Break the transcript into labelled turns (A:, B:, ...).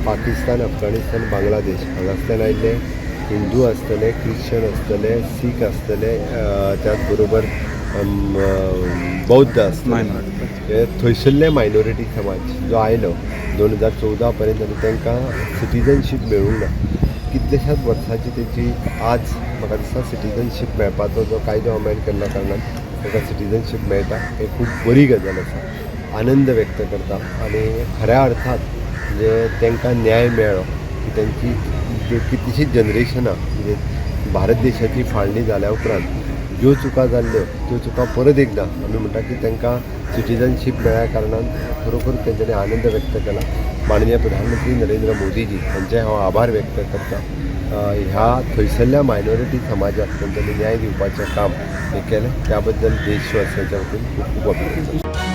A: पाकिस्तान, अफगाणिस्तान, बांगलादेश हांगासल्यान आयिल्ले हिंदू आसतले, क्रिश्चन आसतले, सीख आसतले, त्याच बरोबर बौद्ध आसतले. हे थंयसरले मायनॉरिटी समाज जो आयलो 2014 पर्यंत आनी तांकां सिटीजनशीप मेळूंक ना कितल्याशाच वर्सांची तेची. आज म्हाका दिसता सिटीजनशीप मेळपाचो जो कायदो अमेंड केल्ल्या कारणान तांकां सिटीजनशीप मेळटा, हे खूब बरी गजाल आसा. आनंद व्यक्त करता आनी खऱ्या अर्थात म्हणजे तांकां न्याय मेळ्ळो की तांची ज्यो कितलीशींच जनरेशनां, म्हणजे भारत देशाची फाळणी जाल्या उपरांत ज्यो चुका जाल्ल्यो त्यो चुका परत एकदां आमी म्हणटा की तांकां सिटीजनशीप मेळ्ळ्या कारणान खरोखर तेंच्यांनी आनंद व्यक्त केला. माननीय प्रधानमंत्री नरेंद्र मोदीजी हांचे हांव आभार व्यक्त करता. ह्या थंयसरल्या मायनॉरिटी समाजाक तेंच्यांनी न्याय दिवपाचें काम हें केलें, त्या बद्दल देशवासियांच्या वतीन खूब खूब अभिनंदन.